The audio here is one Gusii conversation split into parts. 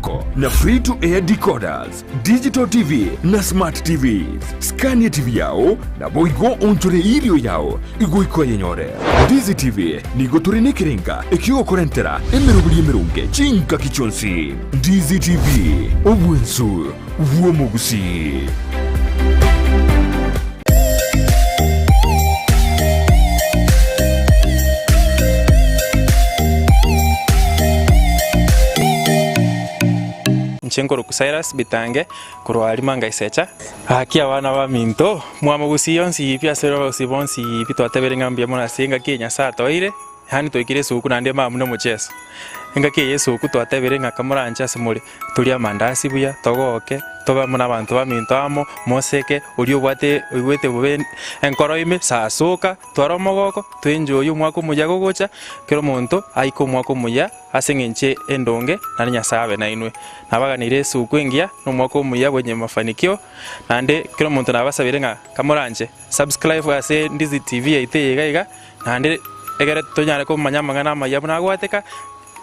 chinko na free to air decoders, digital TV na smart TVs. Scan TV yao naboigo onchore irio yao goika oyenyore. Ndizi TV nigo tore nekerenga ekiogokorentera emeroberi emeronge chingaki chionsi. Ndizi TV, obwensu bw'omogusii. Inche nkorokwa Cyrus Bitange korwa Arima Ngaisecha. Gaki abana baminto, mwamogusii onsi pi ase abagusii bonsi pi twatebire ng'a mbuya mono ase engaki eye Nyasae atoeire, yaani twaikire esuguku naende mambia nomocheso. Engaki eye y'esuguku twatebire ng'a kamoranche ase more, torie amandasi buya, togoke, tobe amo nabanto baminto amo, moseke, oria obwate oigwete bobe enkoro ime, sasoka, tware omogoko, toenjoy omwaka omuya gogocha, kera omonto aike omwaka omuya ase eng'encho endonge, naende Nyasae abe nainwe. Nabaganirie esuguku engiya, na omwaka omuya bwenye mafanikio, naende kera omonto nabasabire ng'a kamoranche, subscribe ase Ndizi TV yaito eye iga iga, naende egere tonyare komanya amang'ana amaya buna agwateka,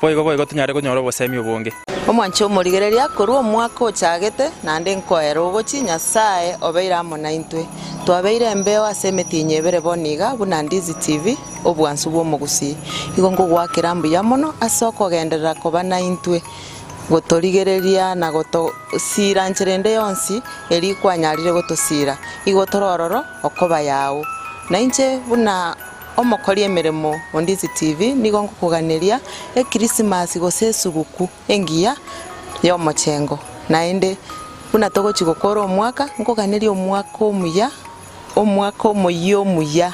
boigo boigo tonyare konyora obosemi obonge. Omwanche omorigereria korwa omwaka ochagete, naende nkoera ogochia Nyasae obeire amo naintwe. Twabeire embeo ase emetienyi ebere bono iga buna Ndizi TV, obwansu bw'omogusii. Igo nkogoakera mbuya mono ase okogenderera koba naintwe, gotorigereria na gotosiira nchera ende yonsi eria kwanyarire gotosiira. Igo tore ororo okoba yao. Nainche buna omokori emeremo o Ndizi TV nigo ngokoganeria Ekrisimasi gose esuguku engiya y'omochengo. Naende buna togochia gokora omwaka, nkoganeria omwaka omuya, omwaka omoyia omuya,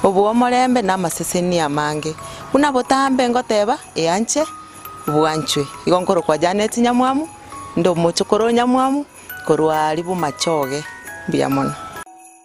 obw'omorembe na amaseseni amange. Buna botambe ngoteba, eanche bwanchwe. Igo nkorokwa Janet Nyamwamu, inde omochokoro o Nyamwamu, korwa aria Bomachoge. Mbuya mono.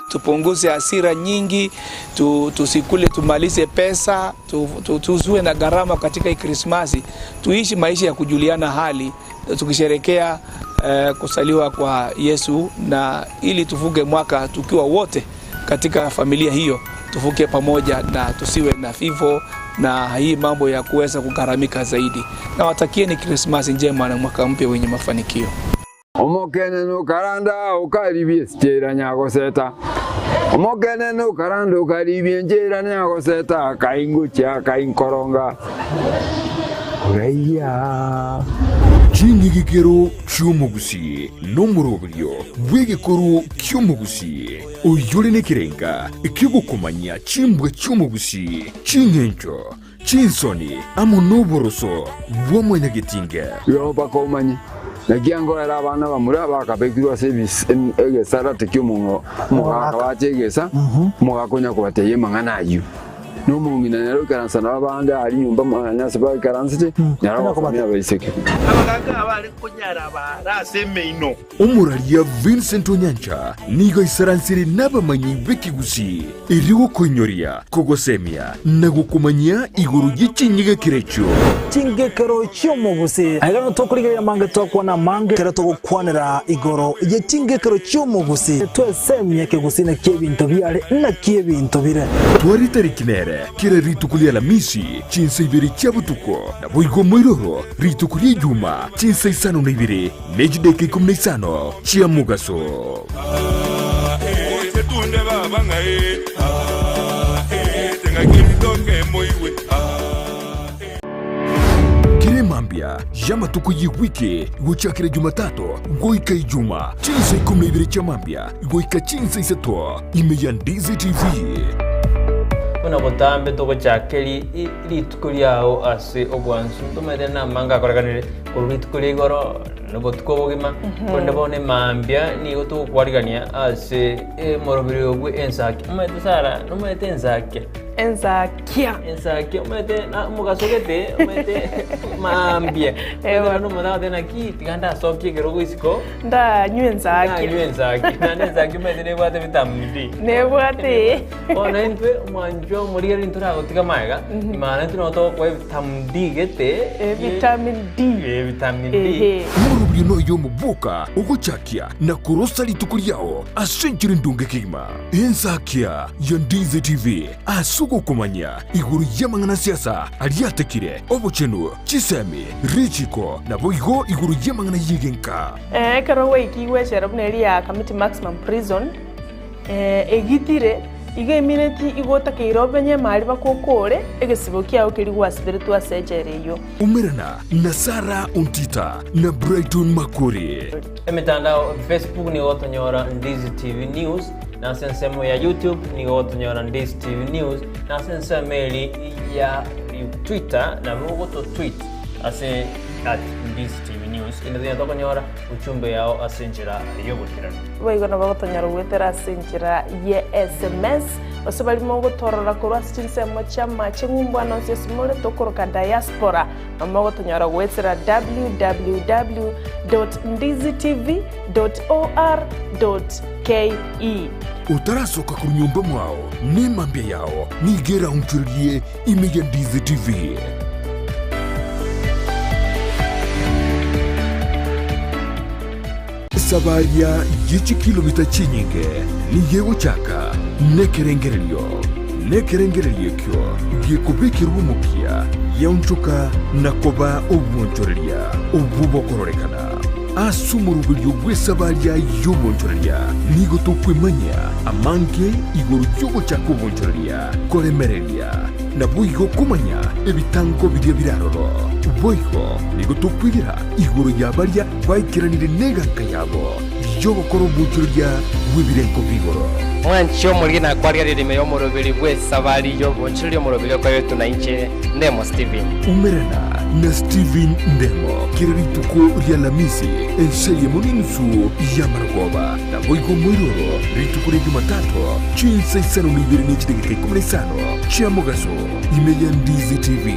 Tupunguze hasira nyingi, tu, tusikule tumalize pesa, tu, tu, tusiwe na gharama katika hii Krismasi, tuishi maisha ya kujuliana hali tukisherekea eh, kusaliwa kwa Yesu, na ili tuvuke mwaka tukiwa wote katika familia hiyo, tuvuke pamoja na tusiwe na vifo na hii mambo ya kuweza kugharamika zaidi. Nawatakieni Krismasi njema na mwaka mpya wenye mafanikio. Omokenene okaranda okaribia esichera nyagoseta, Omokenene okaranda okaribia enchera nyagoseta, akaingochia akainkoronga koraiya. Ching'igikero chi'omogusii nomoroberio bw'egekoro ki'omogusii, oyore nekerenga ki'ogokomanyia chimbwa chi'omogusii, ching'encho, Chinsoni amo noboroso bwa mwanyagetinge. Igo mpaka omanye, naki angoera abana bamura bakabekirwe ase egesarate ki'omogaka bache egesa, omogaka onya kobatebia amang'ana ayio. Na omong'ina nere oikaransa nabo abande aria nyomba nonya ase baikaransete, nere ogosomia abaiseke. Abagaaka abare konyara baare ase emeino. Omoraria Vincent Onyancha nigo aisaransire nabamanyi b'ekegusii erio gokoinyoria, kogosemia na gokomanyia igoro ye chinyigekero echio. Chingekero chi'omogusii. Aiga nigo tokorigereria amange twakwana amange ekero togokwanera igoro ye chingekero chi'omogusii. Twesemie ekegusii naki ebinto biare naki ebinto bire. Tware tariki nere kera rituko ria Alamisi chinsa ibere chia botuko, naboigo moiroro rituko ria Ijuma chinsa isano na ibere Ne chidaeka ikomi na isano chia mogaso. Kera emambia y'amatuko y'ewiki gochakera Jumatatu goika Ijuma, chinsa ikomi na ibere chia mambia goika chinsa isato, ime ya Ndizi TV. Buna botambe togochaka rituko riao ase obwansu, ntomanyete namange akorekanire. Korwa rituko ria igoro na obotuko obogima, korende bono emambia nigo togokwarigania ase emoroberi obwe ensaki. Omanyete Sarah, nomanyete ensakia? Ensakia. Ensakia omanyete na omogaso gete, omanyete mambia. Ewa. Omanyete omonto agoteba naki tiga ndasokie ekerogo isiko, Ndanywe ensakia. ndanywe ensakia. Naende ensakia omanyete nebwate vitamin D. Nebwate. Bono intwe omwanchwa omorigereria ntoragotiga magega, imana intwe nabo togokoa evitamin D gete, Vitamin D. Eh, vitamin D. Ehe. Omorobio noyo omoboka ogochakia na korosa rituko riao ase enchera endonge kegima. Ensakia ya Ndizi TV ase. ogokomanyia igoro y'amang'ana siasa aria atekire, obochenu, chisemi, richiko, naboigo igoro y'amang'ana y'egenka. Ekero gwaikigwe echela buna eria ya Kamiti Maximum Prison, egitire, igo emineti igo otakeire omenye emari baka okore egesibo kiao keria gwasiberetwe ase echela eyio. Umerana na Sarah Ontita na Brighton Makori. Emetandao, Facebook nigo gotonyora Ndizi TV News, na ase ensemo ya YouTube nigo gotonyora Ndizi TV News, na ase ensemo eri ya Twitter nabo ogoto tweet ase at Ndizi TV News. Inde tonya tokonyora ujumbe yao ase enchera y'oboikeranu. Boigo nabo gotonyora goetera ase enchera ye sms, gose baria mogotorora korwa ase chinsemo chi'amache ng'umbu ande onsi ase more tokoroka diaspora, nabo mogotonyora goetera www dot ndizitv dot or dot ke. Otarasoka korwa nyomba mwao, nemambia yao nigo eraonchorerie ime ya Ndizi TV. Esabaria ye chikilomita chinyinge nigo egochaka nekerengererio, nekerengererio ekio gekobekerwa omokia giaonchoka na koba obwonchoreria obwo bokororekana. Ase omoroberio bw'esabaria y'obwonchoreria nigo tokwemanyia amange igoro y'ogochaka obwonchoreria, koremereria, naboigo komanya ebitango biria bire aroro. Boigo nigo tokwegera igoro ya baria Baikeranire neganka yabo y'ogokora obwochoreria bw'ebirengo bi'igoro. Mwanche omoriri na kwarigereria ime y'omoroberi bw'esabari y'obonchoreria omoroberi okoretwe na inche Ndemo Stephen. Umerana na Stephen Ndemo kera rituko ri'Alamisi ense eyemo n'enusu y'amarogoba, naboigo moiroro rituko ria Jumatatu chinsa isano na ibere ne chidageka ikomi na isano chia mogaso ime ya Ndizi TV.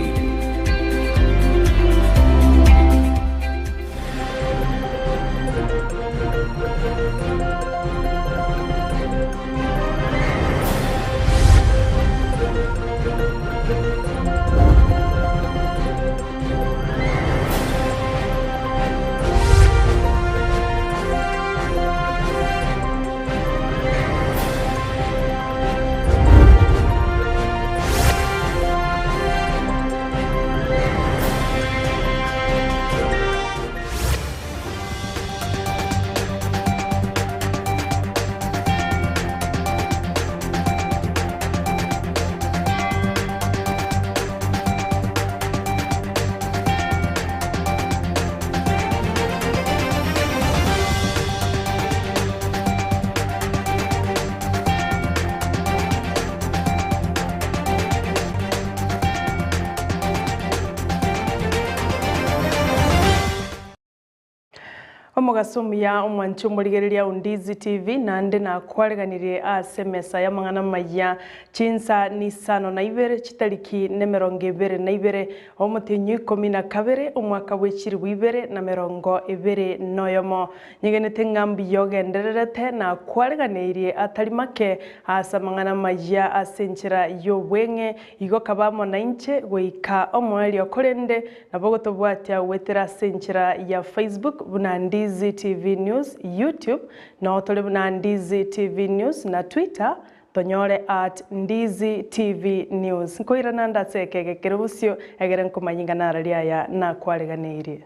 Omogaso omuya omwanche omorigereria o Ndizi TV naende nakwareganirie ase emesa y'amang'ana amaya chinsa nisano na ibere chitariki nemerongo ebere na ibere omotienyi oikomi na kabere omwaka bwe chilifu ibere na merongo ebere noyomo. Nyegenete ng'a mbuya ogendererete na kwareganeirie atari make ase amang'ana amaya ase enchera y'obweng'e, igo kaba amo nainche goika omoerio korende nabo gotobwatia goetera ase enchera ya Facebook buna Ndizi TV News, YouTube noo tore buna Ndizi TV News na Twitter tonyore at Ndizi TV News. Nkoirana nde ase ekege kere bosio egere nkomanye ng'a narari aya nakwareganeirie.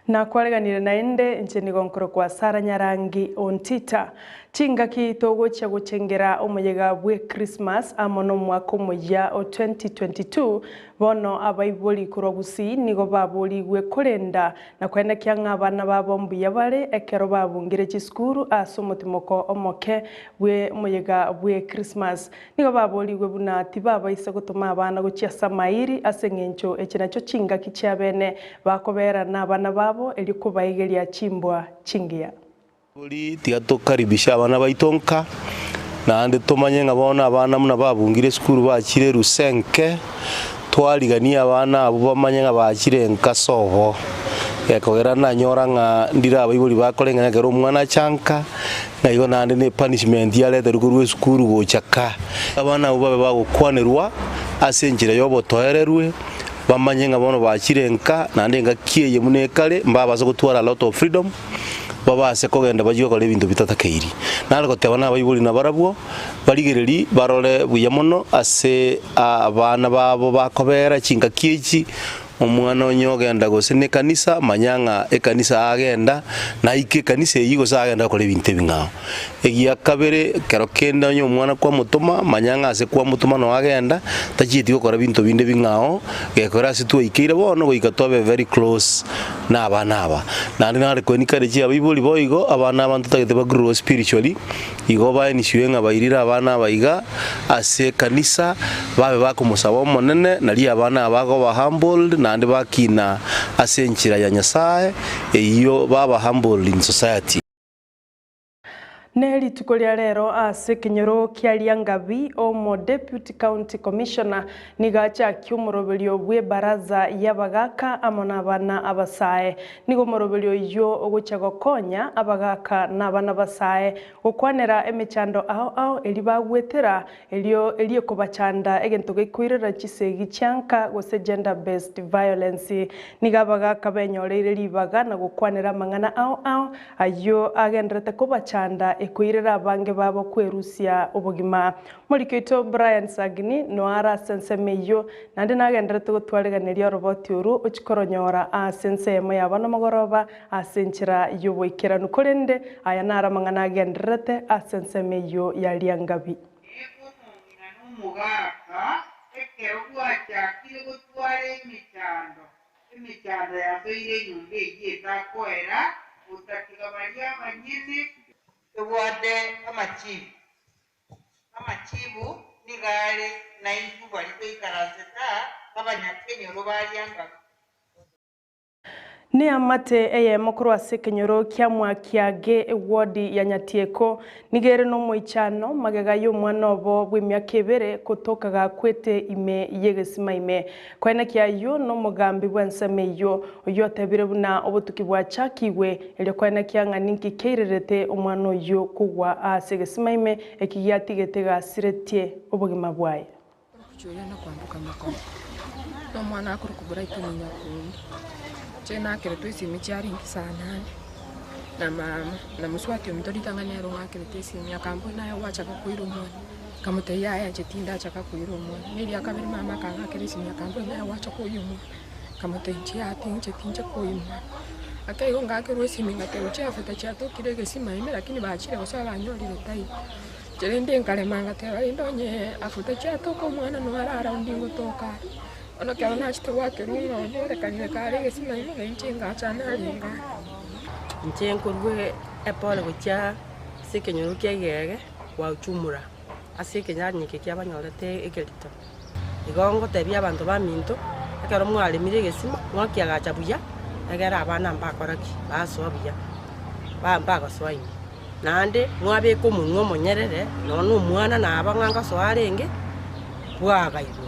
Nakwareganire naende inche nigo nkorokwa Sarah Nyarangi Ontita. Chingaki togochia gochengera omoyega bwe Christmas amo nomwaka omoyia o 2022, bono abaibori korwa Gusii nigo baborigwe korenda na koenekia ng'a abana babo mbuya bare ekero babungire chisukuru ase omotimoko omoke bwe omoyega bwe Christmas. Nigo baborigwe buna tibabaisa gotoma abana gochia ase amairi, ase engencho echi nachio chingaki chiabene bakobera nabana babo erio kobaigeria chimbwa chingiya. Bori tiga tokaribishe abana baito nka, naende tomanye ng'a bono abana buna babungire esukuru bachire erusenke, twariganie abana abwo bamanye ng'a bachire nka sobo. Gekogera nanyora ng'a ndire abaibori bakoreng'ana ekero omwana acha nka, ng'a igo naende ne epunishment yareterwe korwa esukuru gocha ka. Abana abwo babe bagokwanerwa, ase enchera y'obotoererwe, bamanye ng'a bono bachire nka, naende engaki eye buna ekare, mbabase gotwara a lot of freedom, babase kogenda bachie gokora ebinto bitatakeiri. Nare goteba na abaibori nabarabwo, barigererie barore buya mono ase abana babo bakobera chingaki echi, Omwana onye ogenda gose nekanisa, manya ng'a ekanisa agenda, naike ekanisa eyio gose agenda gokora ebinto ebing'ao. Egia kabere, ekero kende onye omwana kwamotoma, manya ng'a ase kwamotoma noo agenda, tachieti gokora binto binde bing'ao, gekogera ase twaikeire bono goika tobe very close na abana aba. Naende nare koencourage abaibori boigo, abana aba ntotagete ba grow spiritually, Igo baenisiwe ng'a bairire abana aba iga ase ekanisa, babe bakomosaba Omonene, nario abana aba bakoba humbled, naende bakina ase enchera ya Nyasae, eyio baba humbled in society. Ne rituko ria rero ase ekenyoro kia Riangabi, omo Deputy County Commissioner nigo achakia omoroberio bw'ebaraza y'abagaka amo nabana abasae. Nigo omoroberio oyio ogochia gokonya abagaaka na abana basae gokwanera emechando ao ao eria bagwetera, erio eria ekobachanda egento gekoirera chisegi chianka gose gender based violence. Nigo abagaaka benyoreire ribaga na gokwanera amang'ana ao ao ayio agenderete kobachanda ekoirera abange babo kwerusia obogima. Moriki oito Brian Sagini noare ase ensemo eyio, naende nagenderete gotwariganeria oroboti orwo ochie koronyora ase ensemo ya bono mogoroba ase enchera y'oboikeranu. Korende aya naro amang'ana agendererete ase ensemo eyio ya Riangabi. Eba omong'ina na omogaka, ekero gwachakire gotwara emechando, emechando yasoire enyomba eyio etakoera, gotatiga baria abanyene. Tobwate amachibu. Amachibu nigo are naintwe baria toikaransete aa, abanyakenyoro baria ngaki. Neamate eyemo korwa ase ekenyoro kia Mwakiage ewodi ya Nyatieko nigo ere nomoichano magega y'omwana obo bw'emiaka ebere kotoka gakwete ime y'egesima ime. Koenekia ayio nomogambi bw'ensemo eyio, oyio otebire buna obotuki bwachakigwe, erio koenekia ng'a ninki keirerete omwana oyio kogwa aase egesima ime, eki giatigete gasiretie obogima bwaye. Okochuria na kwamboka makono, na omwana akorokwa Brighton Nyakundi. Inche nakeretwe esimi chiarenge saa nane, na mama, na mosubati ominto ritang'ani ere ong'akerete esimi akamboria naye gwachaka koira omwana, nkamotebia yaya inche tindachaka koira omwana. Na eria kabere mama akang'akera esimi akamboria naye gwacha koyia omwana, nkamotebia inche yaya inche tinche koyia omwana. Ake igo ngakerwa esimi ngatebwa chiafuta chiatokire egesima ime lakini bachire gose abanyorire taiyo. Inche rende nkarema ngateba rende onye afuta chiatoka omwana noyo arare onde ngotoka are. Bono ekero nachete goakerwa ng'a onyorekanire kare egesima ime na inche ngacha narenge are. Inche nkorua epore gochia ase ekenyoro kia Igege kwa uchumura, ase ekenyanya eke kiabanyorete ekerito. Igo ngotebia abanto baminto, ekero mwaremire egesima, mwakiagacha buya, egere abana mbakora ki? Basoa buya, ba mbagosoa ime. Naende mwabeka omonwa omonyerere, nonya na omwana naba ng'a ngosoa arenge, bwaga igoro.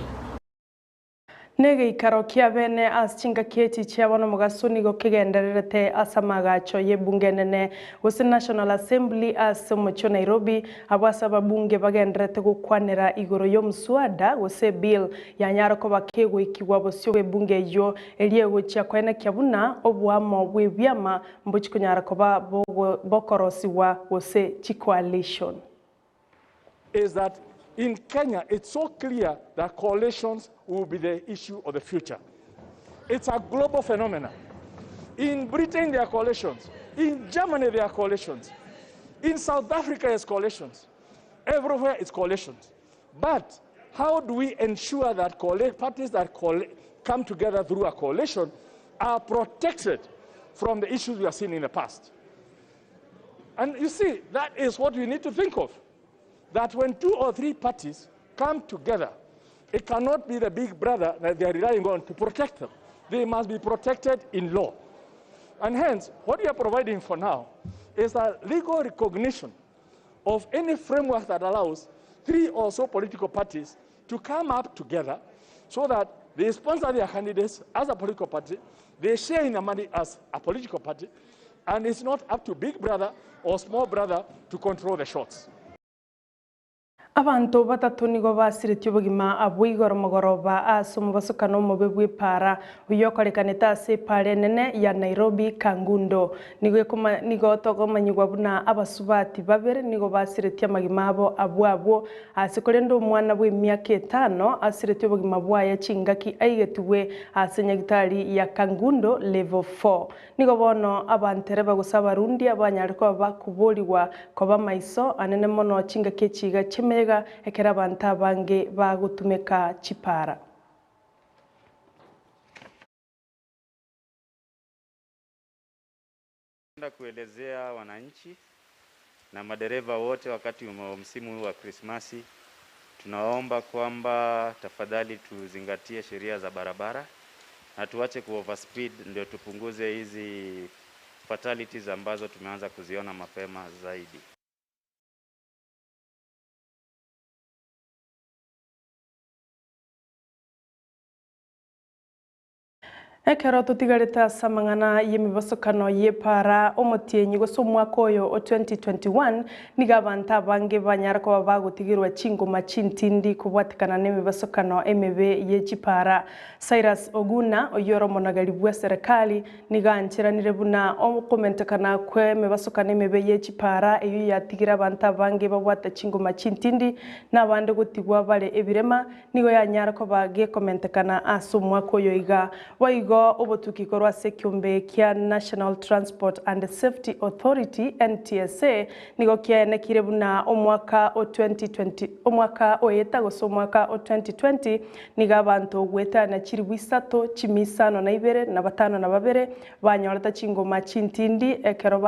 Negeikaro kia bene ase chingaki echi chia bono omogaso nigo kegendererete ase amaagacho y'ebunge enene gose National Assembly ase omochie o Nairobi abwo ase ababunge bagendererete gokwanera igoro y'omuswada gose ebill yanyara koba kegoikigwa bosio bw'ebunge eyio eria egochia koenekia buna oboamo bw'ebiama mbochi konyara koba bokorosigwa gose chicoalition. Is that in Kenya it's so clear that coalitions will be the issue of the future. It's a global phenomenon. In Britain there are coalitions. In Germany there are coalitions. In South Africa there's coalitions. Everywhere it's coalitions. But how do we ensure that parties that come together through a coalition are protected from the issues we have seen in the past? And you see, that is what we need to think of. That when two or three parties come together, it cannot be the big brother that they are relying on to protect them. They must be protected in law. And hence, what we are providing for now is a legal recognition of any framework that allows three or so political parties to come up together so that they sponsor their candidates as a political party, they share in the money as a political party, and it's not up to big brother or small brother to control the shots. Abanto batato nigo basiretie obogima abwo igoro mogoroba ase omobasokano omobe bw'epaara oyio okorekanete ase epaara enene ya Nairobi Kangundo. Nigo ekoma nigo tokomanyigwa buna abasubati babere nigo basiretie amagima abo abwo abwo ase korende omwana bw'emiaka etano asiretie obogima bwaye chingaki aigetigwe ase nyagitari ya Kangundo Level 4. Nigo bono abantereba gose abarundia banyare koba bakoborigwa koba maiso anene mono chingaki echiga chi'emeyega ekero abanto abange bagotumeka chipara. Napenda kuelezea wananchi na madereva wote wakati wa msimu huu wa Krismasi, tunaomba kwamba tafadhali tuzingatie sheria za barabara na tuache ku overspeed ndio tupunguze hizi fatalities ambazo tumeanza kuziona mapema zaidi. Ekero totigarete ase amang'ana y'emebasokano y'epaara omotienyi gose omwaka oyo o 2021, nigo abanto abange banyare koba bagotigerwa chingoma chintindi kobwatekana nemebasokano emebe ye chipaara. Cyrus Oguna, oyio ore omonageri bw'eserekari, nigo ancheranire buna okomentekana kw'emebasokano emebe ye chipaara eyio yatigire abanto abange babwate chingoma chintindi na abande gotigwa bare ebirema, Nigo yanyara koba gekomentekana ase omwaka oyo iga. Boigo obotuki korwa ase ekiombe kia National Transport and Safety Authority, NTSA, nigo kiaenekire buna omwaka o 2020 omwaka oeta gose omwaka o 2020 nigo abanto goetania chilifu isato chimia isano na ibere na batano na babere banyorete chingoma chintindi ekero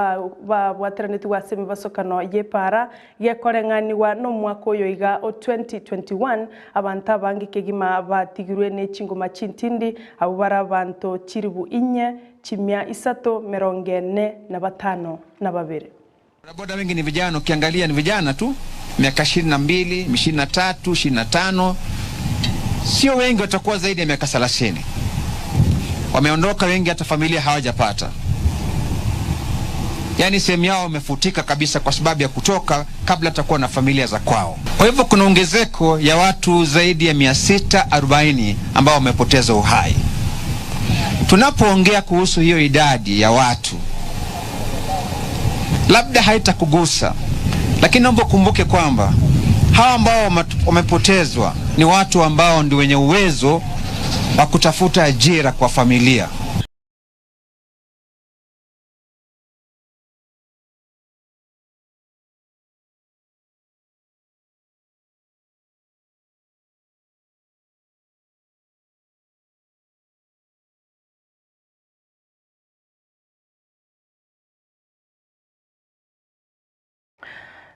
babwateranetigwe ase emebasokano y'epaara Gekoreng'anigwa nomwaka oyo iga o 2021, abanto abange kegima batigirwe ne chingoma chintindi, abwo bare abanto chilifu inye, chimia isato, merongo ene na batano na babere. Bodaboda wengi ni vijana, ukiangalia ni vijana tu miaka 22, 23, 25, sio wengi watakuwa zaidi ya miaka 30. Wameondoka wengi, hata familia hawajapata, yaani sehemu yao wamefutika kabisa kwa sababu ya kutoka kabla hatakuwa na familia za kwao. Kwa hivyo kuna ongezeko ya watu zaidi ya 640 ambao wamepoteza uhai. Tunapoongea kuhusu hiyo idadi ya watu, labda haitakugusa, lakini naomba ukumbuke kwamba hawa ambao wamepotezwa ni watu ambao ndio wenye uwezo wa kutafuta ajira kwa familia.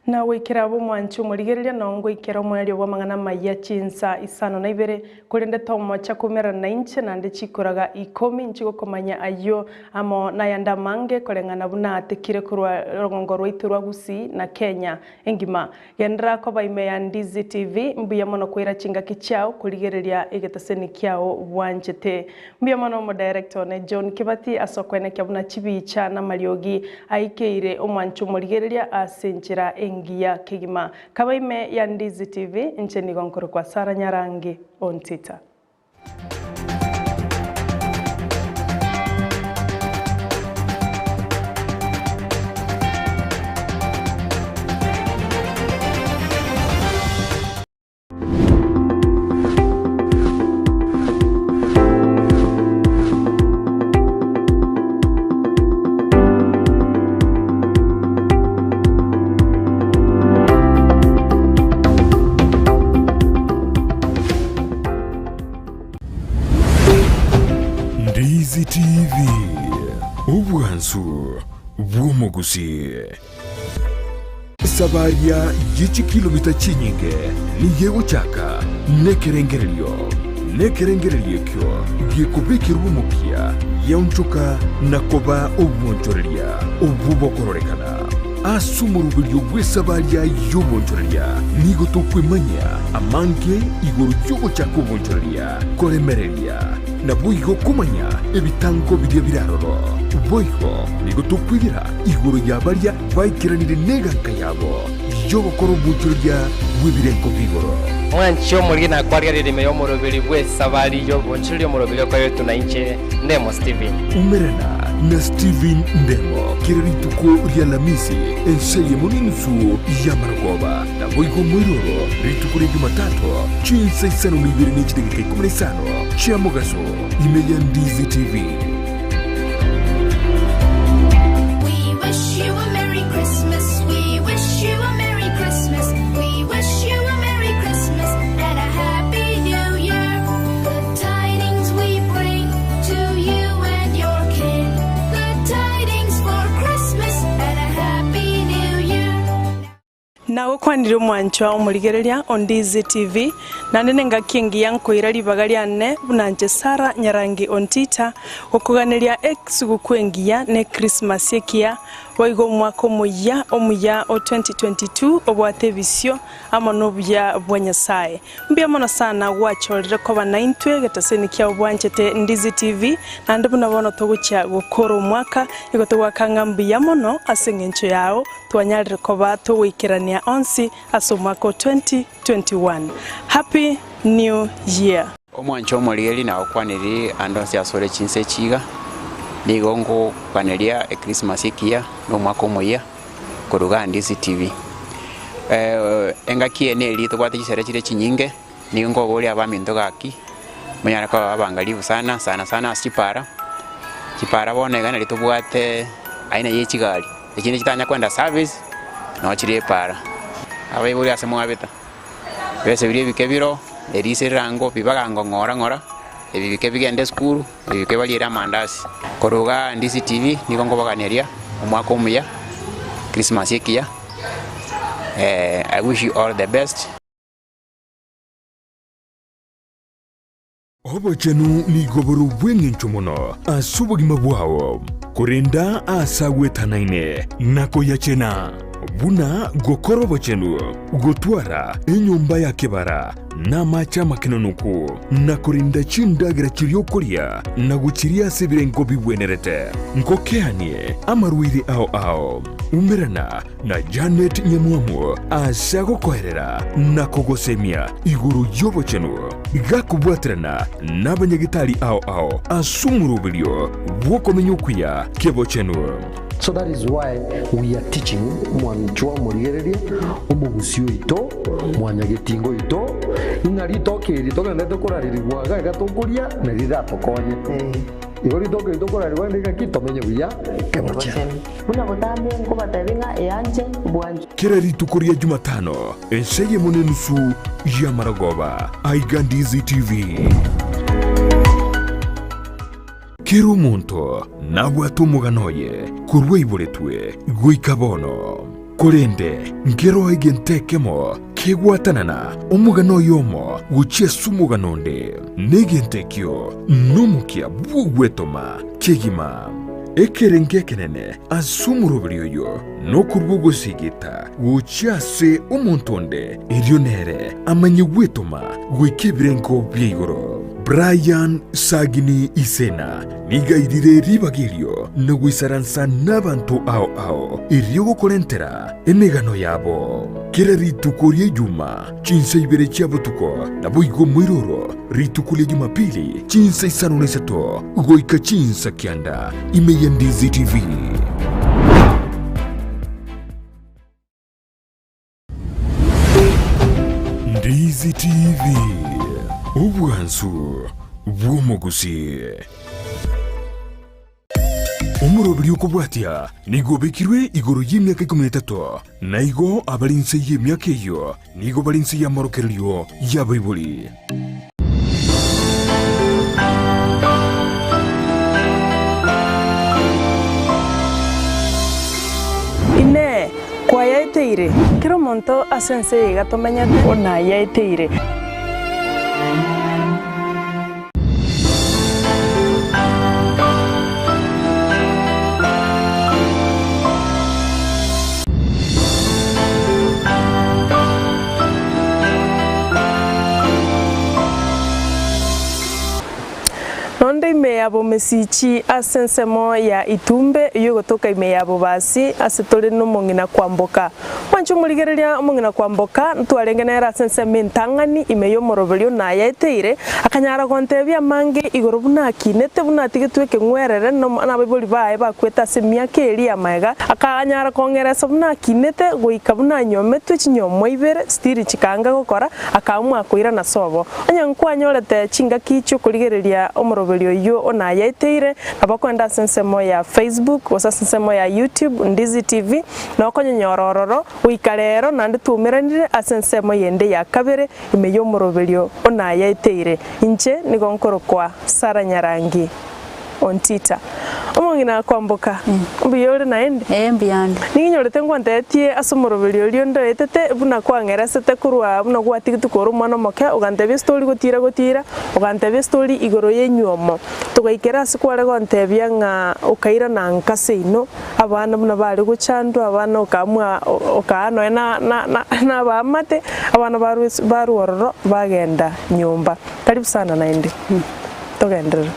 Na goikera abwo omwanchi omorigereria nao ngoikera omoerio bw'amang'ana amayia chinsa isano na ibere, korende tomocha koumerana nainche naende chikoraga ikomi nchigokomanya ayio amo nayande amange koreng'ana buna atekire korwa rogongo rwaito rwa Gusii na Kenya engima. Genderera koba ime ya Ndizi TV, mbuya mono koira chingaki chiao korigereria egetaseni kiao bwanchete. Mbuya mono omodirector one John Kibati ase okoenekia buna chibicha na amariogi aikeire omwancho omorigereria ase enchera engiya kegima. Kaba ime ya Ndizi TV, inche nigo nkorokwa Sarah Nyarangi Ontita. Ndizi TV, obwansu bw'omogusii. Esabaria ye chikilomita chinyinge nigo egochaka nekerengererio, nekerengererio ekio gekobekerwa omokia giaonchoka na koba obwonchoreria obwo bokororekana. Ase omoroberio bw'esabaria y'obonchoreria nigo tokwemanyia amange igoro y'ogochaka obonchoreria, koremereria, naboigo komanya ebitango biria bire aroro. Boigo nigo tokwegera igoro ya baria baikeranire neganka yabo y'ogokora obwochoreria bw'ebirengo bi'igoro. Mwanche omoriri na kwarigereria ime y'omoroberi bw'esabari y'obonchoreria omoroberi okoretwe na inche, Ndemo Stephen. Umerana na Stephen Ndemo kera rituko ri'Alamisi ense eyemo n'enusu y'amarogoba, naboigo moiroro rituko ria Jumatatu chinsa isano na ibere ne chidageka ikomi na isano chia mogaso ime ya Ndizi TV. We wish you a Merry Christmas. We wish you a Merry Christmas. We wish you a Merry Christmas and a Happy New Year. Good tidings we bring to you and your kin. Good tidings for Christmas and a Happy New Year. Nagokwanire omwanchwa omorigereria o Ndizi TV, naende nengaki engiya nkoira ribaga riane buna inche Sarah Nyarangi Ontita, gokoganeria esuguku engiya ne Christmas ekiya, boigo omwaka omoyia omuya o 2022 obwate ebisio amo nobuya bwa Nyasae. Mbuya mono sana gwachorire koba naintwe egetaseni kiao bwanchete Ndizi TV, naende buna bono togochia gokora omwaka, nigo togoaka ng'a mbuya mono ase eng'encho yao Twanyarire koba togoikerania onsi ase omwaka o 2021. Happy New Year! Omwancho omorigeri nagokwaniri ande onsi asore chinsa echi iga, nigo ngokwaneria ekrisimasi ekiya na omwaka omoyia korwa igaa Ndizi TV. Engaki eye neri tobwate chisere chire chinyinge, nigo nkoboria abaminto gaki, monyare koba abangalifu sana, sana sana ase chipara, chipara bono iga nari tobwate aina ye chigari. Echinde chitanya kwenda service, noo chire epaara. Abaibori ase mwabeta, ebesa biria ebike biro, eriise rirango pi bagango ng'ora ng'ora, ebi bike bigende esukuru, ebi bike bariere amandasi. Korwa igaa Ndizi TV nigo nkobaganeria omwaka omuya, Christmas ekiya, I wish you all the best. Obochenu nigo bore obw'engencho mono ase obogima bwao, korenda aase agwetanaine na koyachena, buna gokora obochenu, gotwara enyomba ya kebara na amache amakenonoku, na korenda chindagera chiria okoria na gochiria ase ebirengo bigwenerete. Nkokeanie amarwaire ao ao. Umerana na Janet Nyamwamu ase agokoerera na kogosemia igoro y'obochenu, gakobwaterana nabanyagitari ao ao ase omoroberio bw'okomenya okuya kebochenu. So that is why we are teaching mwanchwa omorigereria omogusi oito mwanyagetinga oito ing'a ritoke eri togenderete korarerigwa iga iga tokoria nari riratokonye. Igo ritoke eri tokorarerigwa rinde ng'aki tomenye buya kebochenu. Buna botambe nkobatebia ng'a eanche bwanchwe. Kera rituko ria Jumatano, ensa eyemo na enusu y'amarogoba, aiga Ndizi TV. Kera omonto nabwate omogano oye korwa aiboretwe goika bono. Korende nkeroo egento ekemo kegwatanana omogano oyomo gochia ase omogano onde, na egento ekio nomokia bw'ogwetoma kegima. Ekerengo ekenene ase omoroberi oyo nokorua ogosigita gochia ase omonto onde, erio nere amanye gwetoma goika ebirengo bia igoro. Brian Sagini Isena nigo airire ribaga erio na goisaransa nabanto ao ao erio gokorentera emegano yabo. Kera rituko ri'Ejuma chinsa ibere chia botuko, naboigo moiroro Rituko ria Jumapili, chinsa isano na isato goika chinsa kianda, ime ya Ndizi TV. Ndizi TV, obwansu bw'omogusii. Omoroberi okobwatia nigo obekirwe igoro y'emiaka ikomi na etato, na igo abare inse y'emiaka eyio nigo bare inse y'amorokererio y'abaibori. Inee! Kwayaeteire? Kera omonto ase ense eye iga tomenyete nayaeteire. Nonde ime ya Bomesichi ase ensemo ya Itumbe eyio egotoka ime ya Bobasi ase tore nomong'ina kwamboka. Mwanche omorigereria omong'ina kwamboka, ntwarenge nere ase ensemo entang'ani ime y'omoroberio nayaeteire, akanyara gontebia amange igoro buna akinete, buna atigetwe ekeng'werere nabaibori baye bakwete ase emiaka eria y'amaega, akanyara kong'eresa buna akinete goika buna anyometwe chinyomwa ibere, stiri chikaanga gokora, akaamua koirana sobo. Onye nkwanyorete chingaki chi'okorigereria omoroberio oyio onayaeteire, nabo okoenda ase ensemo ya Facebook gose ase ensemo ya YouTube, Ndizi TV, na okonyenyora ororo goika rero naende twaumeranire ase ensemo yende ya kabere ime y'omoroberio onayaeteire. Inche nigo nkorokwa Sarah Nyarangi Ontita. Omong'ina akwamboka, mbuya ore naende? Ee, mbuya ande. Ninginyorete ngwantebetie ase omoroberio oria ondoetete buna kwang'eresete korwa buna gwatigetwe kore omwana omoke, ogantebia estori gotiira gotiira, ogantebia estori igoro y'enywomo. Togaikera ase kware gontebia ng'a okairana nka seino, abana buna bare gochandwa, abana okaamua okaa nonya na na na na abaamate, abana barwe barwe ororo bagenda nyomba. Karibu sana naende, togenderere.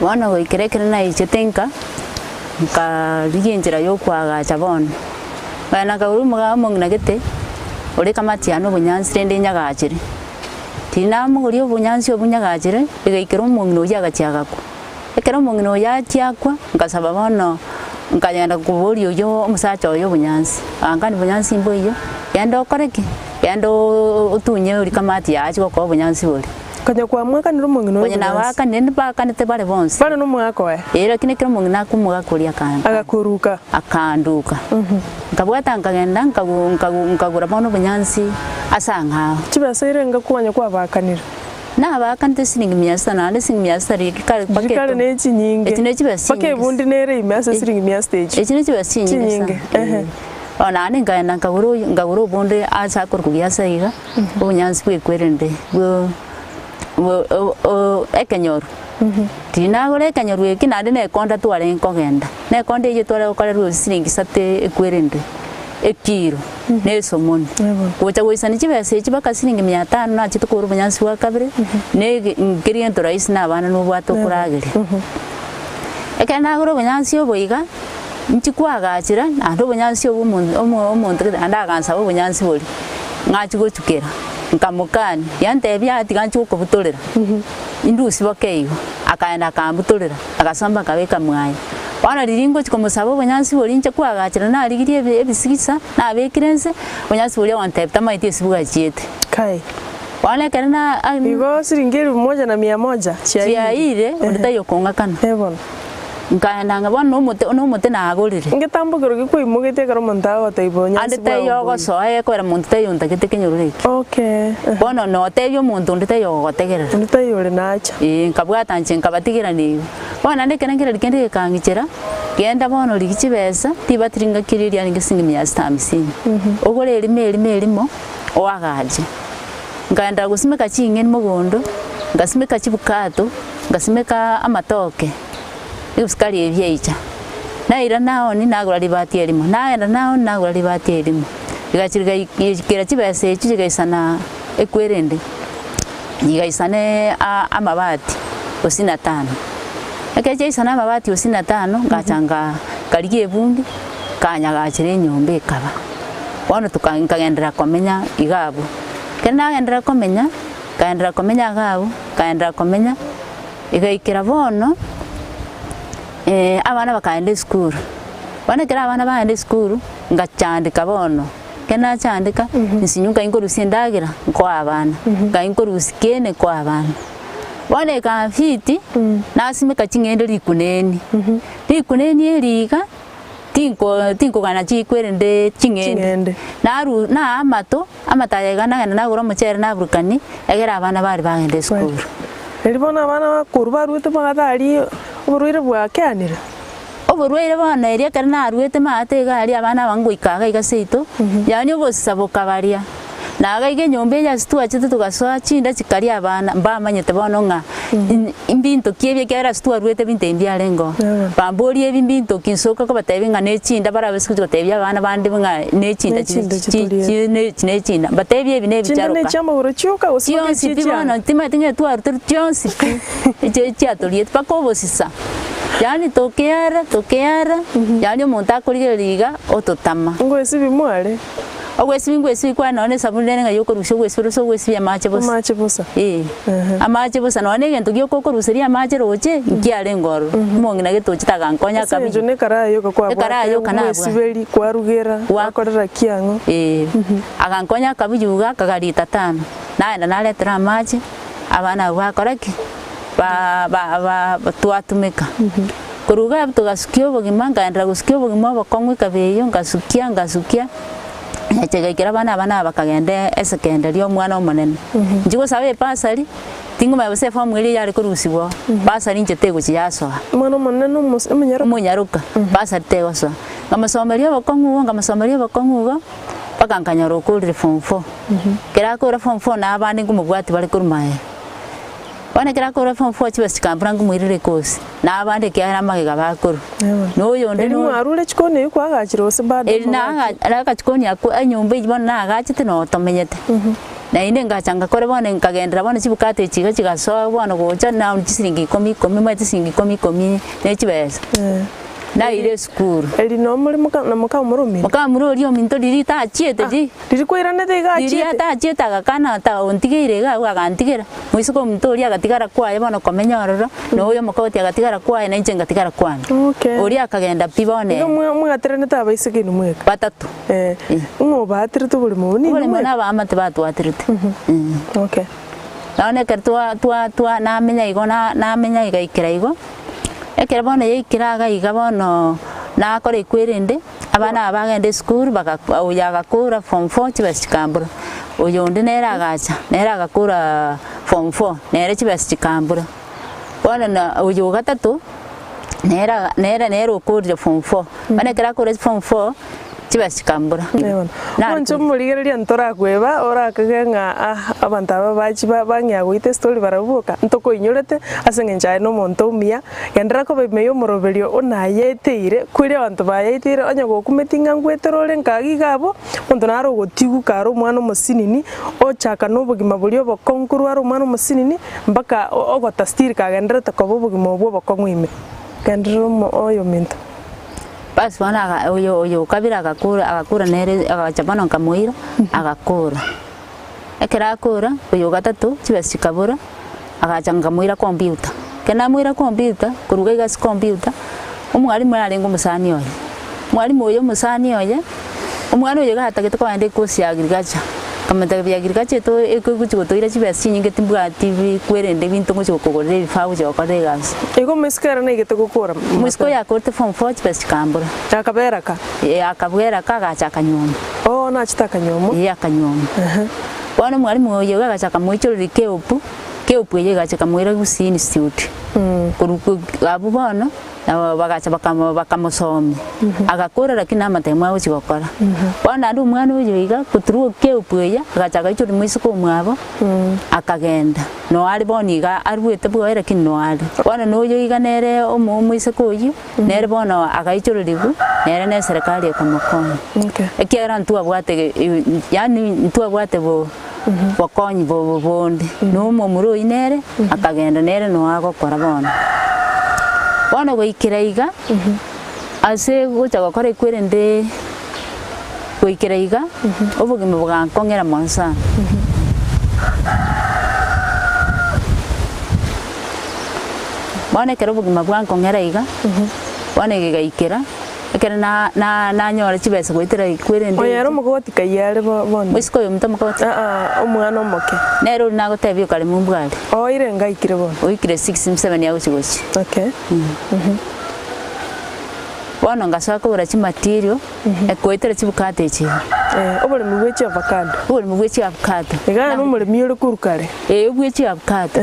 Bono goikera ekero naichete nka, nkarigia enchera ya okoagacha bono. Nkagenda nkagora omoga omong'ina gete, ore kamati yane obonyansi rende nyagachere. Tinamogoria obonyansi obwo nyagachere, egaikera omong'ina oyio agachia agakwa. Ekero omong'ina oyo achia akwa, nkasaba bono, nkagenda koboria oyio omosacha oye obonyansi, agankania obonyansi mboiyo, genda okore ki? Genda otunye oria kamati yaye achie gokoa obonyansi boria. Konya kwamwakanire omong'ina oyo Konya obonyansi? nabakanire, mbakanete bare bonsi. Bare nomogaka oye? Ee, lakini ekero omong'ina akwa omogaka oria akanka. Agakoruka? Akanduka. Nkabwata nkagenda nkagu nkagu nkagora bono obonyansi ase ang'ao. Chibesa erenga kwanya kwabakanire? Nabakanete siringi mia sita naende siringi mia sita riria kare mpaka Chikare eto. ne chinyinge. Echi ne chibesa Mpaka chinyinge ebundi nere ime ase siringi mia sita echi. Echi ne chibesa chinyinge sana. Chinyinge, ehe. Bono naende nkaenda nkagora oyo nkagora obonde ase akorokwa giasa iga, obonyansi bwekwerende bwo bwo o- o ekenyoru. Riria nagora ekenyoru eki naende na ekonda twarenge kogenda, na ekonda eyio tware gokorerwa siringi isato ekwerende ekiro. Na esomoni. Gocha goisania chibesa echi mpaka siringi mia tano nachete kogora obonyansi bwa kabere, na ege nkeri gento rahisi na abana nobwate okorageria. Ekero nagora obonyansi obo iga, nchi kwagachera naende obonyansi obo omo omo omonto gete naende agansaba obonyansi boria, ng'achia gochukera, nkamokania, yantebia aa tiga nchie gokobutorera, indusie boke igo, akaenda akambutorera, agasomba akabeka mwaye. Bono riria ngochia komosaba obonyansi boria inche kwagachera narigirie ebi ebisigisa, nabekire inse, obonyansi boria agontebia tamaeti ase bwachiete. Kai. Bono ekero na Igo siringi elfu moja na mia moja chiaire. Chiaire, onde taiyo okong'akana. Eh bono. Nkaenda ng'a bono nomote nomote nagorire. Ngetambokero ki kwaimogetie ekero omonto agotebia obonyansi Ande bwao taiyo mboiyo? ogosoa ekogera monto taiyo ontagete ekenyororo eke. Okay. Bono notebia omonto onde taiyo ogogotegerera. Onde taiyo ore nacha. Ee, nkabwata inche nkabatigera nigo. Bono naende ekerengererio kende gekang'ichera, genda bono rigia chibesa, ribatiri ngaki riria riarenge siringi mia sita hamsini, ogore erimo erimo erimo, oagache. Nkaenda gosimeka ching'eni mogondo, ngasimeka chibukato, ngasimeka amatoke, ebisukari ebi biaicha. Naira naoni nagora ribati erimo, nagenda naoni nagora ribati erimo, rigachia rigaikera chibesa echio chigaisana ekwerende. Chigaisana amabati gose na tano. Ekero chiaisana amabati gose na tano, ngacha nga nkarigia ebundi, nkanyagachera enyomba ekaba. Bono toka nkagenderera komenya iga abwo. Ekero nagenderera komenya, nkagenderera komenya iga abwo, nkagenderera komenya, egaikera bono abana bakaenda esukuru. Bono ekero abana baenda esukuru, ngachandeka bono. Ekero nachandeka, nsinywe nkai nkorusia endagera nkoa abana, nkai nkorusia kende nkoa abana. Bono ekafiti, nasimeka ching'ende rikuneni, rikuneni eri iga, tinko tinkogana chikwerende ching'ende, naru naa amato, amato aya iga nagenda nagora omochere naburukani, egere abana baria bagenda esukuru. Erio bono abana bakorwa baruete bagataa aria oborwaire bwakeanire. Oborwaire bono erio ekero naruete maate iga aria abana aba ngoika iga iga seito, yaani obosisa bokabaria. Naga iga enyomba eye ase twachete togasoa chinda chikaria abana, mbamanyete bono ng'a mbinto ki ebi ekiagera ase twarwete ebinto ebi mbiarenge oo. Bamborie ebi mbinto ki nsoka kobatebia ng'a ne chinda barabe ase gochia gotebia abana bande ng'a ne chinda Ne chinda chitorie. ne chinda, mbatebie ebi ne Chinda ebicharoka. ne chiamagoro chioka gose mpaka Chionsi echie pi bono chianga? timanyeti ng'a twarutire chionsi pi, echi chiatoriete mpaka obosisa. Yaani tokeara tokeara, yaani omonto akorigereria iga ototama. Ngoesibi mware? Ogwesibia ngwesibia kwane nonya na esabuni nere ng'a yokorusia ogwesibia ase ogwesibia amache bosa. Amache bosa. Ee, amache bosa nonya na egento gioka okoruseria amache roche, nkiarenge ororo. Omong'ina gete ochete agankonya Ase akabigia. eng'encho na ekaraya yoka kwabwate, Ekaraya yoka nabwate. mwesiberi, kwarugera, gwakorera ki ang'o. Ee, agankonya akabugia iga akagarita tano, naenda naretera amache, abana abwo bakora ki? Ba ba ba twatumeka. Korwa iga abwo togasukia obogima, nkaenderera gosukia obogima obokong'u ekaba eyio, ngasukia ngasukia, egacha egaikera abana aba nabo bakagenda esekendari omwana omonene. Inche gosaba ebasari, tingomanya gose efomu eria yare korusiwa oo, basari inche tegochia yasoa. Omwana omonene na omos omonyaroka? Omonyaroka, basari tegosoa. Nkamosomeria obokong'u igo, nkamosomeria obokong'u igo, mpaka nkanyora okorire form four. Ekero akora form four na abande nkomobwati bare korwa maega. Bono ekero akorwa form four chibesa chikambora nkomoirera ekosi, na abande ekiagera amagega bakorwa. Na oyonde Eri no mwarure chikoni eyio kwagachire gose bado Eri omogati? naga agachikoni akwo enyomba eyio bono nagachete noo tomenyete. Naende ngacha ngakora bono nkagenderera bono chibukate echi iga chigasoa bono gocha naoni chisiringi ikomi ikomi omanyete chisiringi ikomi ikomi ne chibesa. Naira esukuru. Eri noo more moka na mokamura omino? Mokamura oria ominto riria tachiete ri. Riria kwairanete iga achiete? Riria tachiete agakana ta ontigeire iga abwo agantigera. Moiseke ominto oria agatigara kwaye bono komenya ororo, na oyo omokogoti agatigara kwaye na inche ngatigara kwane. Okay. Oria akagenda pi bono Iga ere. mwa mwateranete abaiseke inwe mweka? Batato. Eh, ng'o obaterete oboremo obo? Ninwe Oboremo mweka? na abaamate batwaterete. Okay. Bono ekero twa twa twa namenya igo na namenya igaikera igo, ekero bono yaikire iga iga bono nakora ekwerende, abana aba bagenda esukuru baka oyo agakora form four chibesa chikambura, oyo onde nere agacha, nere agakora form four, nere chibesa chikambura. Bono na oyo ogatato, nere aga nere nere okorire form four, bono ekero akorire form four, chibesa chikambura. Omonche omorigereria ntorakweba orakage ng'a ah abanto aba bachi bang'ea goita estory barabwo boka, ntokoinyorete ase eng'encho aye nomonto omuya, genderera koba ime yomoroberio onayeteire, kweri abanto bayeteire onye gokumeti ng'a ngwetere ore nkaga iga abwo, omonto naro ogotigwa kare omwana omosinini, ochaka na obogima boria obokong'u korwa are omwana omosinini mpaka ogota still kagendererete koba obogima obwo obokong'u ime. Genderera omo oyominto. Basi bono aga oyo oyo okabere agakora agakora nere agacha bono nkamoira, agakora. Ekero akora, oyo ogatato chibesa chikabora, agacha nkamoira computer. Ekero namoira computer, korwa iga iga ase computer, omwalimu narenge omosani oye, omwalimu oyo omosani oye, omwana oyo iga atagete kogenda ekosi ya agriculture, nkamotebia agriculture eto ekogochi gotoira chibesa chinyinge timbwati bikwerende ebinto ngochi gokogorera ebifaa ogochi gokorera egasi. Igo omoiseke ere naigete gokora Omoiseke oyo akorete form four chibesa chikambora. Akabera ka? Ee akabwera ka agacha akanyuoma. Oo nachete akanyuomwa? Ee akanyuoma. Bono omwalimu oyo iga agacha akamoichoreria keopu, keopu eye egacha ekamoira Gusii Institute. Korwa abwo bono. Nabo bagacha bakamosomia, agakora lakini namatemo agochia gokora. Bono naende omwana oyo iga koturwa okeopu eye, agacha agaichorwa moiseke omwabo, akagenda. Noo are bono iga aruete bwoye lakini noo are. Bono na oyo iga nere omo omoiseke oyio, nere bono agaichorerigwa, nere na eserekari ekamokonya. Ekiagera ntwabwate yaani ntwabwate bo bokonyi bobo bonde, na omomura oyio nere akagenda nere noo agokora bono. Bono goikera iga, ase gocha gokora ekwerende goikera iga, obogima bogankong'era mono sana. Bono ekero obogima bwankong'era iga, bono egegaikera. Ekero na na nanyora chibesa goetera kwerende Oyo ere omokogoti kai are bo bono? Moiseke oyo ominto omokogoti? Aa, omwana omoke. Nere oria nagotebia okare mumbu are. Oire ngaikire bono? Oikire six Museveni agochi gochia. Okay. Bono ngasoa kogora chimaterial, goetera chibukate echi iga. Eh, oboremi bwe chiavacado. Oboremi bwe chiavocado. Iga nomoremi ore korwa kare. Eh, bwe chiavocado.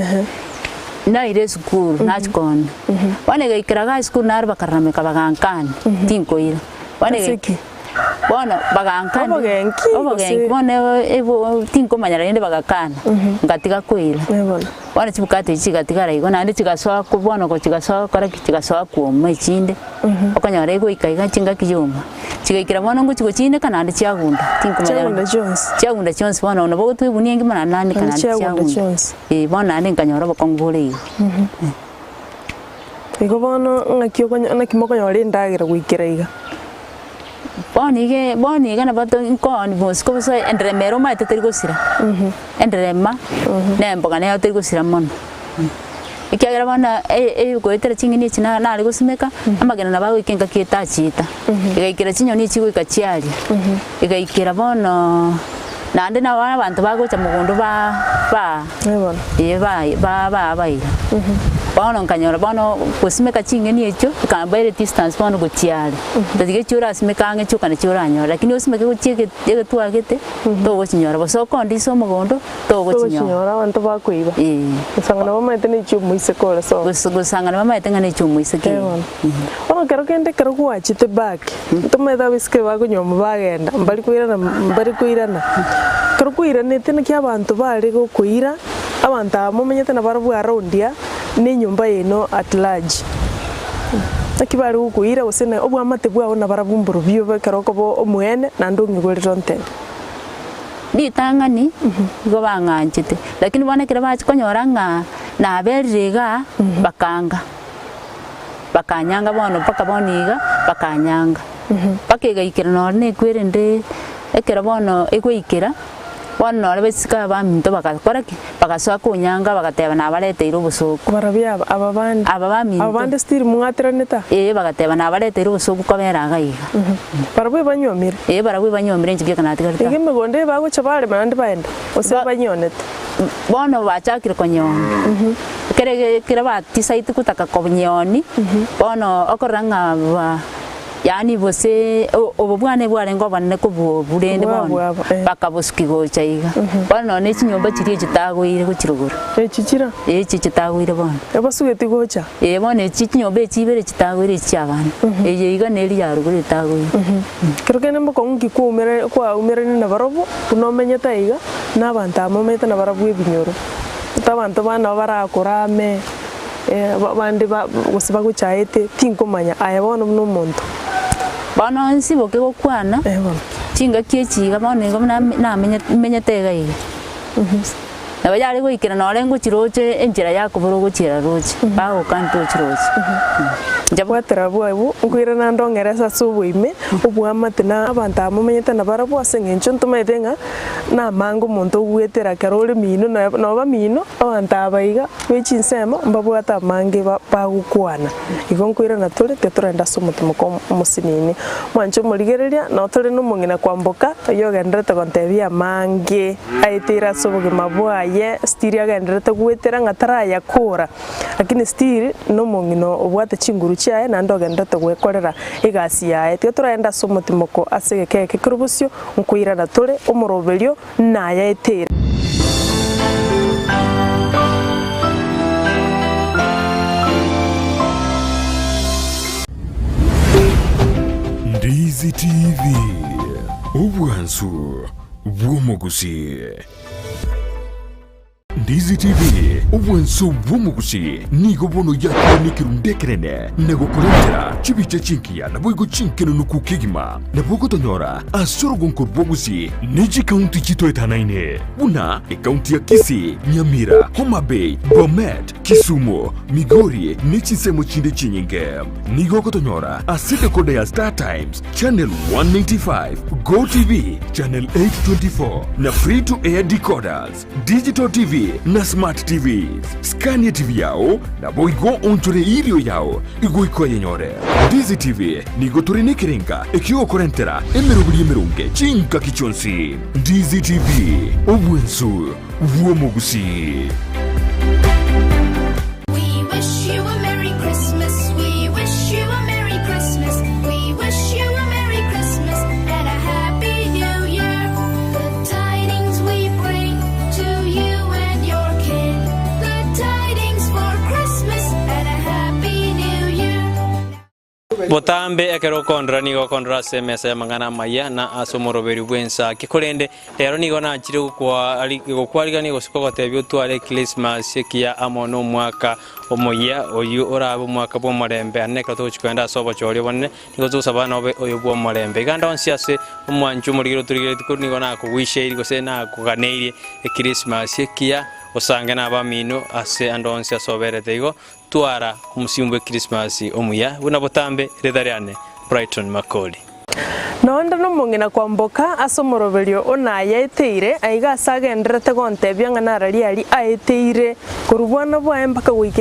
Naire esukuru, nachia koonia. Bono egaikera iga esukuru naro bakararameka bagankania, tinkoira. Bono Ase egaika ki? Bono bagankania. Obogenki Obogenki gose? bono ebo tinkomanya rende bagakana, ngatiga koira. Bono chibukato echi chigatigara igo naende chigasoa ko bono chigasoa gokora ki? Chigasoa kwoma echinde, okonyora egoika iga chingaki yaoma. Chigaikera bono ngochi gochineka naende chiagunda, tinkomanya Chiagunda chionsi? Chiagunda chionsi bono nabo ogotwa egunia engima naende naaneka Naende naende chiagunda chiagunda. chionsi. Eh, bono naende nkanyora obokong'u bore igo. Igo bono ng'aki okonyo naki mokonyora endagera goikera iga? Bono iga bono iga nabo to nkooni bosiko bosa enderema ere omanyete teri gosira, enderema na emboga nero teri gosira mono. Ekiagera bono goetera ching'eni echi na nare gosimeka, amagena nabo agoika engaki etachiita, egaikera chinyoni echi goika chiaria, egaikera bono naende nabo abanto bagocha mogondo ba ba eh ba ba ba baira. Bono nkanyora bono gosimeka ching'eni echio, ekamba ere distance bono gochia are, tatiga echio orasimeke ang'e chioka nachio oranyore, lakini osimeke gochia ege egetwaa gete, togochinyora bosa okondisa omogondo, togochinyora. Togochinyora abanto bakoiba. Gosang'ana bamaete ne chiomoiseke ore sobo. Gosang'ana bamaete ng'a ne chiomoiseke. Eh bono. Bono kero kende ekero gwachete back, tomaete abaiseke bakonyuoma bagenda, mbari koirana mbari koirana. Ekero kwairanete naki abanto bare gokoira, abanto aba momenyete nabarabwo around aa, na enyomba yaino at large. Naki bare gokoira gose na obwamate bwao nabarabwo mborobio ekero okoba omwene naende ong'igorere ontebe. Ritang'ani igo bang'anchete, lakini bono ekero bachia konyora ng'a naberire igaa, bakaanga, bakanyanga bono mpaka bono iga, bakanyanga. Mpaka egaikera nonye na ekwerende ekero bono egoikera, bono nonye basike abaminto bagakora ki? Bagasoa konyanga bagateba nabareteire obosooku. Barabwo aba, aba bande. Aba baminto. Aba bande still mwateranete aa? Ee, bagateba nabareteire obosooku kobera iga iga. Barabwo ebanyuomire? Ee, barabwo ebanyuomire inche bieka natigarete Iga emegondo eye bagocha barema naende baenda, gose ebanyuonete? Bono bachakire konyeonia. Ekero ekero batisaeti gotaka konyeonia, bono okorora ng'a ba. Yaani gose obo bwane bwarenge obonene kobua obwo rende Bwa bono bwabo, eh. bakabosukia gocha iga. Bono nonye ne chinyomba chiria echi tagoire gochia rogoro. Echi chira? Echi chitagoire bono. Ebasugeti gocha? Ee bono echi chinyomba echi ibere chitagoire echi chia abana. Eye iga na eria ya rogoro etagoire. Kero kende mbokong'u ki kwaumera kwaumerani nabarobwo buna omenyete aiga, na abanto aba momenyete nabarabwo ebinyoro. Abanto bane nabo barakorame. Abande gose bagochaete, tinkomanya, aye bono buna omonto. Bono nsiboke gokwana, chingaki echi iga bono igo buna namenyete iga iga. Nabo yare goikera nore ngochia roche enchera yakobora ogochiera roche, bagoka ntochi roche. Inche. Bwatera bwabo, nkoirana ndong'erese ase oboime, oboamate na abanto aba momenyete nabarabwo, ase eng'encho ntomaete ng'a namange omonto ogwetera ekero ore mino, noba mino. Abanto aba iga be chinsemo mbabwate amange bagokwana. Igo nkoirana tore, titorenda ase omotimoko omosinini. Mwanche omorigereria, nao tore nomong'ina kwamboka, oyio ogendererete gontebia amange aeteire ase obogima bwaye, still agendererete goetera ng'a tarayakora, lakini still nomong'ina obwate chinguru chiaye naende ogendererete gwekorera egasi yaye. Tiga toragende ase omotimoko ase egeka eke kere bosio, nkoirana tore, omoroberio nayaeteire. Ndizi TV, obwansu bw'omogusii. Ndizi TV, obwansu bw'omogusii nigo bono yakire nekerundu ekenene na gokorentera chibicha chinkiya naboigo chinkenenuku kegima. Nabo ogotonyora ase orogonko rwa Gusii ne chikaunti chitoetanaine buna ekaunti ya Kisii, Nyamira, Homa Bay, Bomet, Kisumu, Migori ne chinsemo chinde chinyinge. Nigo ogotonyora ase decoder ya Star Times channel 195, Go TV channel 824 na free to air decoders, Digital TV na Smart TVs. Skania TV yao naboigo onchore erio yao igoika oyenyore. Ndizi TV nigo tore nekerenga ekiogokorentera emeroberi emeronge chingaki chionsi. Ndizi TV, obwensu bw'omogusii. We wish you a Merry Christmas. We wish you a Merry Christmas. We wish you a Merry Christmas and a Happy New Year. Good tidings we bring to you and your kin. Good tidings for Christmas and a Happy New Year. Botambe ekero okondora nigo okondora ase emesa y'amang'ana amaya na ase omoroberio bw'ensaki. Korende rero nigo nachire gokwarigania gose kogotebia otware Ekrismasi ekiya amo nomwaka omoyia, oyio orabe omwaka bw'omorembe. Aye nekero togochia kogenda ase obochori obonene, nigo togosaba nobe oyo bw'omorembe. Iga ande onsi ase omwancho omorigeri otorigeretie korwa nigo nakogoicheirie gose nakoganeirie Ekrismasi ekiya, osange nabamino ase ande onsi ase oberete igo. Twara omosimbo bw'Ekrismasi omuya buna botambe erieta riane Brighton Makori. Nonde nomong'ina kwamboka ase omoroberio o nayaeteire, aiga ase agendererete gontebia ng'a nararia aria aeteire korwa bwana bwaye mpaka goikera.